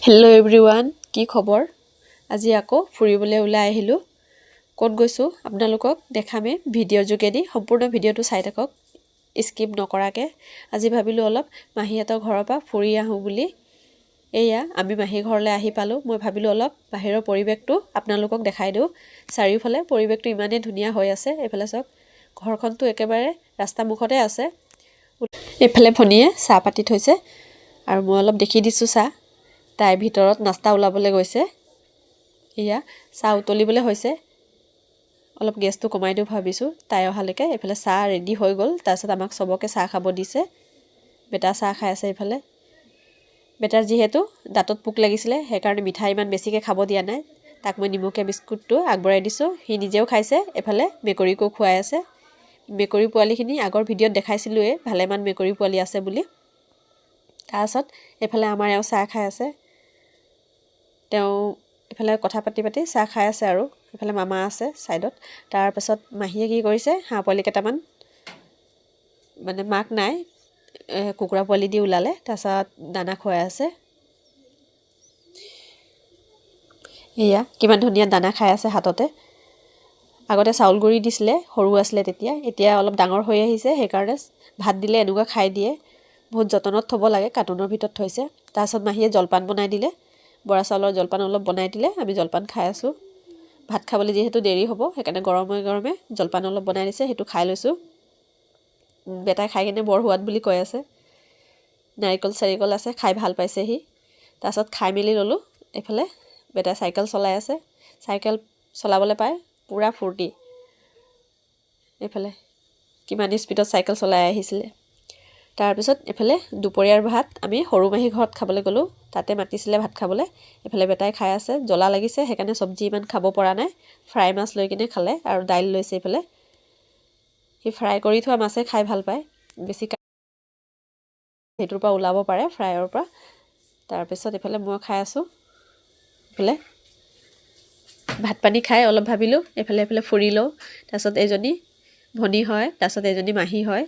Hello' everyone, কি খবৰ? আজি আকৌ ফুৰিবলৈ ওলাই আহিলোঁ। ক'ত গৈছোঁ আপোনালোকক দেখামেই ভিডিঅ'ৰ যোগেদি। সম্পূৰ্ণ ভিডিঅ'টো চাই থাকক স্কিপ নকৰাকৈ। আজি ভাবিলোঁ অলপ মাহীহঁতৰ ঘৰৰ পৰা ফুৰি আহোঁ বুলি। এয়া আমি মাহীৰ ঘৰলৈ আহি পালোঁ। মই ভাবিলোঁ অলপ বাহিৰৰ পৰিৱেশটো আপোনালোকক দেখাই দিওঁ। চাৰিওফালে পৰিৱেশটো ইমানেই ধুনীয়া হৈ আছে। এইফালে চাওক, ঘৰখনটো একেবাৰে ৰাস্তা মুখতে আছে। এইফালে ভনীয়ে চাহ পাতি থৈছে আৰু মই অলপ দেখি দিছোঁ চাহ। তাইৰ ভিতৰত নাস্তা ওলাবলৈ গৈছে। এয়া চাহ উতলিবলৈ হৈছে, অলপ গেছটো কমাই দিওঁ ভাবিছোঁ তাই অহালৈকে। এইফালে চাহ ৰেডি হৈ গ'ল। তাৰপিছত আমাক চবকে চাহ খাব দিছে। বেটা চাহ খাই আছে। এইফালে বেটাৰ যিহেতু দাঁতত পোক লাগিছিলে, সেইকাৰণে মিঠাই ইমান বেছিকৈ খাব দিয়া নাই। তাক মই নিমখীয়া বিস্কুটটো আগবঢ়াই দিছোঁ। সি নিজেও খাইছে, এইফালে মেকুৰীকো খুৱাই আছে। মেকুৰী পোৱালিখিনি আগৰ ভিডিঅ'ত দেখাইছিলোঁৱেই, ভালেমান মেকুৰী পোৱালি আছে বুলি। তাৰপাছত এইফালে আমাৰ এওঁ চাহ খাই আছে। তেওঁ এইফালে কথা পাতি পাতি চাহ খাই আছে আৰু এইফালে মামা আছে ছাইডত। তাৰপাছত মাহীয়ে কি কৰিছে, হাঁহ পোৱালি কেইটামান, মানে মাক নাই, কুকুৰা পোৱালি দি ওলালে। তাৰপাছত দানা খুৱাই আছে। এয়া কিমান ধুনীয়া দানা খাই আছে হাততে। আগতে চাউল গুড়ি দিছিলে সৰু আছিলে তেতিয়া, এতিয়া অলপ ডাঙৰ হৈ আহিছে, সেইকাৰণে ভাত দিলে এনেকুৱা খাই দিয়ে। বহুত যতনত থ'ব লাগে, কাৰ্টুনৰ ভিতৰত থৈছে। তাৰপাছত মাহীয়ে জলপান বনাই দিলে, বৰা চাউলৰ জলপান অলপ বনাই দিলে। আমি জলপান খাই আছোঁ। ভাত খাবলৈ যিহেতু দেৰি হ'ব, সেইকাৰণে গৰমে গৰমে জলপান অলপ বনাই দিছে, সেইটো খাই লৈছোঁ। বেটাই খাই কিনে বৰ সোৱাদ বুলি কৈ আছে। নাৰিকল চাৰিকল আছে, খাই ভাল পাইছে সি। তাৰপাছত খাই মেলি ল'লোঁ। এইফালে বেটাই চাইকেল চলাই আছে। চাইকেল চলাবলৈ পাই পূৰা ফূৰ্তি। এইফালে কিমান স্পীডত চাইকেল চলাই আহিছিলে। তাৰপিছত এইফালে দুপৰীয়াৰ ভাত আমি সৰু মাহীৰ ঘৰত খাবলৈ গ'লোঁ। তাতে মাতিছিলে ভাত খাবলৈ। এইফালে বেটাই খাই আছে। জ্বলা লাগিছে, সেইকাৰণে চব্জি ইমান খাব পৰা নাই। ফ্ৰাই মাছ লৈ কিনে খালে আৰু দাইল লৈছে। এইফালে সি ফ্ৰাই কৰি থোৱা মাছে খাই ভাল পায় বেছি, সেইটোৰ পৰা ওলাব পাৰে ফ্ৰাইৰ পৰা। তাৰপিছত এইফালে মই খাই আছোঁ। এইফালে ভাত পানী খাই অলপ ভাবিলোঁ এইফালে এইফালে ফুৰি লওঁ। তাৰপিছত এইজনী ভনী হয়, তাৰপিছত এইজনী মাহী হয়।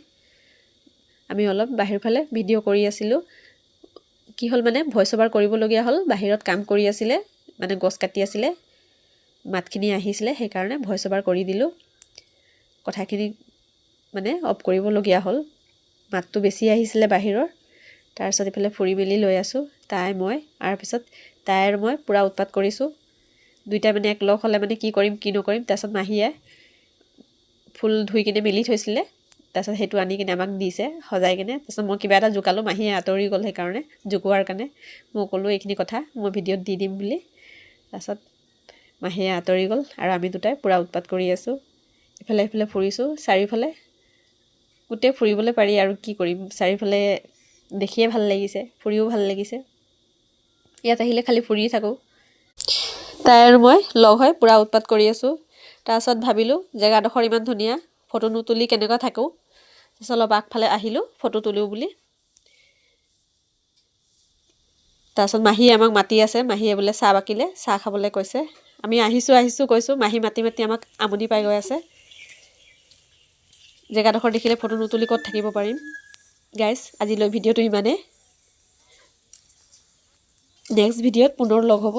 আমি অলপ বাহিৰ ফালে ভিডিঅ' কৰি আছিলোঁ। কি হ'ল, মানে ভইচ অভাৰ কৰিবলগীয়া হ'ল। বাহিৰত কাম কৰি আছিলে, মানে গছ কাটি আছিলে, মাতখিনি আহিছিলে, সেইকাৰণে ভইচ অভাৰ কৰি দিলোঁ। কথাখিনি মানে অফ কৰিবলগীয়া হ'ল, মাতটো বেছি আহিছিলে বাহিৰৰ। তাৰপিছত এইফালে ফুৰি মেলি লৈ আছোঁ তাই মই। তাৰপিছত তাই আৰু মই পূৰা উৎপাত কৰিছোঁ দুইটাই, মানে একলগ হ'লে মানে কি কৰিম কি নকৰিম। তাৰপিছত মাহীয়ে ফুল ধুই কিনে মেলি থৈছিলে, তাৰপিছত সেইটো আনি কিনে আমাক দিছে সজাই কিনে। তাৰপিছত মই কিবা এটা জোকালোঁ, মাহীয়ে আঁতৰি গ'ল। সেইকাৰণে জোকোৱাৰ কাৰণে মই ক'লোঁ এইখিনি কথা মই ভিডিঅ'ত দি দিম বুলি। তাৰপিছত মাহীয়ে আঁতৰি গ'ল আৰু আমি দুটাই পূৰা উৎপাত কৰি আছোঁ। ইফালে সিফালে ফুৰিছোঁ। চাৰিওফালে গোটেই ফুৰিবলৈ পাৰি আৰু কি কৰিম, চাৰিওফালে দেখিয়ে ভাল লাগিছে, ফুৰিও ভাল লাগিছে। ইয়াত আহিলে খালি ফুৰি থাকোঁ। তাই আৰু মই লগ হৈ পূৰা উৎপাত কৰি আছোঁ। তাৰপাছত ভাবিলোঁ জেগাডোখৰ ইমান ধুনীয়া, ফটো নুতুলি কেনেকুৱা থাকোঁ। তাৰপিছত অলপ আগফালে আহিলোঁ ফটো তোলোঁ বুলি। তাৰপাছত মাহীয়ে আমাক মাতি আছে। মাহীয়ে বোলে চাহ বাকিলে, চাহ খাবলৈ কৈছে। আমি আহিছোঁ আহিছোঁ কৈছোঁ, মাহী মাতি মাতি আমাক আমনি পাই গৈ আছে। জেগাডোখৰ দেখিলে ফটো নুতুলি ক'ত থাকিব পাৰিম? গাইজ, আজিলৈ ভিডিঅ'টো ইমানেই। নেক্সট ভিডিঅ'ত পুনৰ লগ হ'ব।